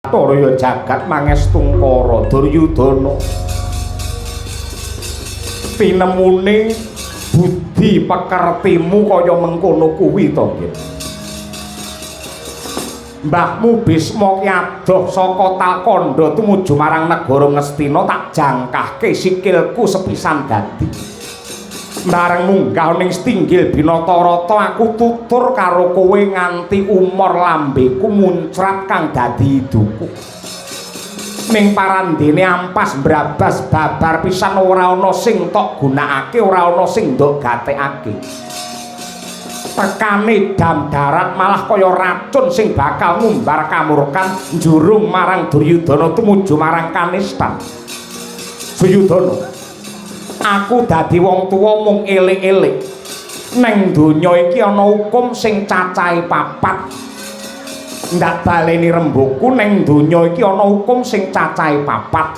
Bathara ya jagat mangestungkara Duryudana. Tinemune budi pekertimu kaya mengkono kuwi to nggih. Mbahmu Bisma ki adoh saka Talkandha tumuju marang negara Ngastina, tak jangkahke sikilku sepisan dadi. Bareng munggah ning stinggil Binatarata aku tutur karo kowe nganti umur lambeku muncrat kang dadi iduku. Ning parandene ampas brabas babar pisan ora ana sing tok gunakake, ora ana sing ndok gatekake. Tekane dam darat malah kaya racun sing bakal ngumbar kamurkan njurung marang Duryudana tumuju marang kanistan. Duryudana, aku dadi wong tuwa mung elik-elik. Neng donya iki ana hukum sing cacahe papat. Ndak baleni rembugku, neng donya iki ana hukum sing cacahe papat.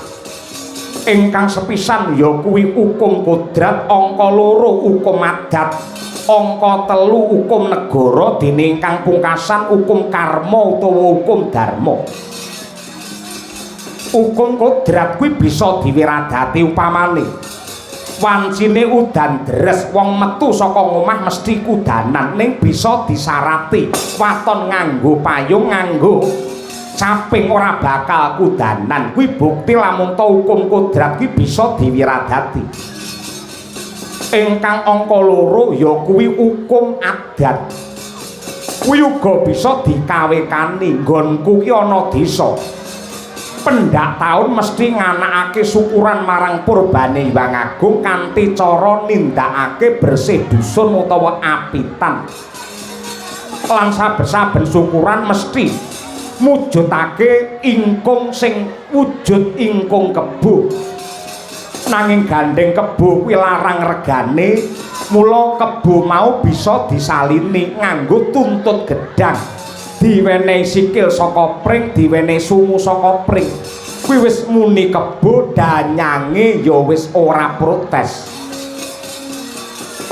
Ingkang sepisan ya kuwi hukum kodrat, angka loro hukum adat, angka telu hukum negara, dene ingkang pungkasan hukum karma utawa hukum dharma. Hukum kodrat kuwi bisa diwiradati, upamane wancine udan deres, wong metu saka ngomah mesti kudanan, ning bisa disarati waton nganggo payung, nganggo caping ora bakal kudanan. Kuwi bukti lamun ta hukum kodrat kuwi bisa diwiradati. Ingkang angka loro ya kuwi hukum adat, kuwi uga bisa dikawekani. Nggonku ki ana desa, pendak taun mesti nganakake syukuran marang purbane Hyang Agung kanthi cara nindakake bersih dusun utawa apitan. Lan saben-saben syukuran mesti mujudake ingkung sing wujud ingkung kebo. Nanging gandeng kebo kuwi larang regane, mula kebo mau bisa disalini nganggo tuntut gedang. Diwenehi sikil saka pring, diwenehi sungu saka pring. Kuwi wis muni kebo, danyange ya wis ora protes.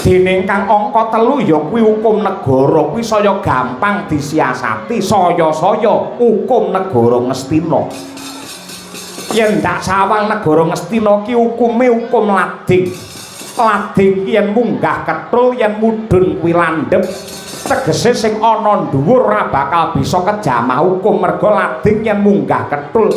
Dene kang angka telu ya kuwi hukum negara, kuwi saya gampang disiasati, saya-saya hukum negara Ngastina. Yen ndak sawang negara Ngastina ki hukume hukum lading. Lading ki yen munggah ketul, yen mudhun kuwi landhep. Tegese sing ana dhuwur ora bakal bisa kejamah hukum merga lading yen munggah ketul.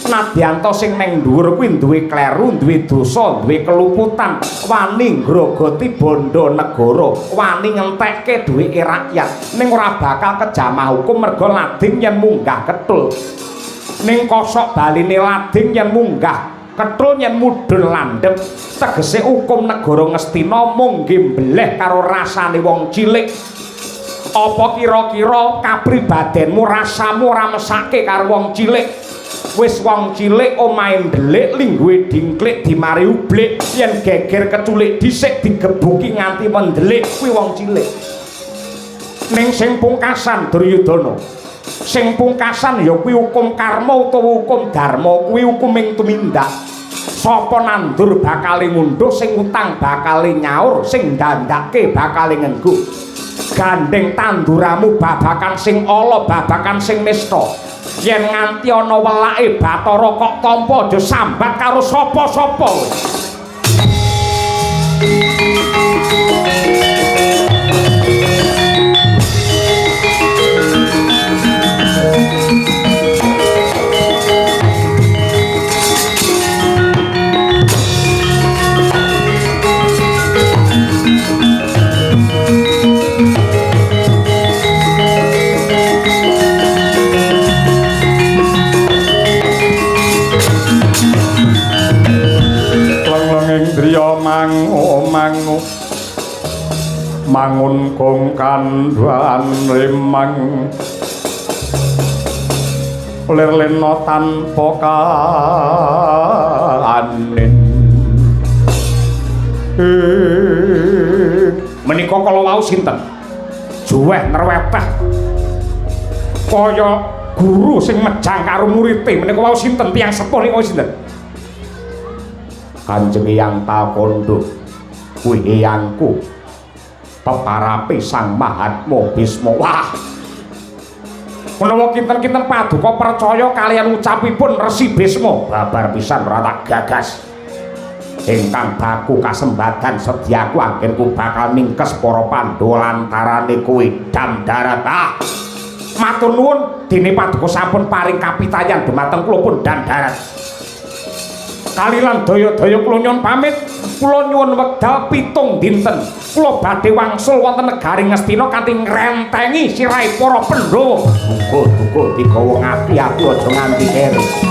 Nadyan sing neng dhuwur kuwi duwe kleru, duwe dosa, duwe keluputan, wani ngrogoti bondo negara, wani ngentekke duweke rakyat, ning ora bakal kejamah hukum merga lading yen munggah ketul. Ning kosok baline lading yen munggah ketul yen mudhun landhep, tegese hukum negara Ngastina mung nggih karo rasane wong cilik. Apa kira-kira kapribadenmu, rasamu ora mesake karo wong cilik? Wis wong cilik omahe ndelik, lingguhe dingklik, dimari ublik, yen geger keculik dhisik digebuki nganti mendelik, kuwi wong cilik. Ning sing pungkasan Duryudana, sing pungkasan ya kuwi hukum karma utawa hukum dharma, kuwi hukuming tumindak. Sapa nandur bakale ngundhuh, sing utang bakale nyaur, sing dandake bakale ngenggo. Gandeng tanduramu babakan sing ala, babakan sing nista. Yen nganti ana welake Bathara kok tampa, aja sambat karo sapa-sapa. Mangu mangun kong kandhan rimang lir lena tanpa kanin. Menika kala wau sinten? Juweh nerweteh kaya guru sing mejang karo murite. Menika wau sinten? Tiyang sepuh nika sinten? Kanjeng Hyang Talkandha kuwi eyangku, peparape Sang Mahatma Bisma. Wah, Menawa kinten-kinten paduka percaya kaliyan ucapipun Resi Bisma, babar pisan ora tak gagas. Ingkang baku kasembadan sedyaku anggenku bakal mingkes para Pandhawa lantarane kowe Damdarat. Ah. Matur nuwun dene paduka sampun paring kapitayan dumateng kula pun Damdarat. Kalilan daya-daya kula nyuwun pamit, kula nyuwun wekdal 7 dinten. Kula badhe wangsul wonten negari Ngastina kanthi ngrentengi sirahe para Pandhawa. Duga-duga digawa ngati-ati aja nganti keri.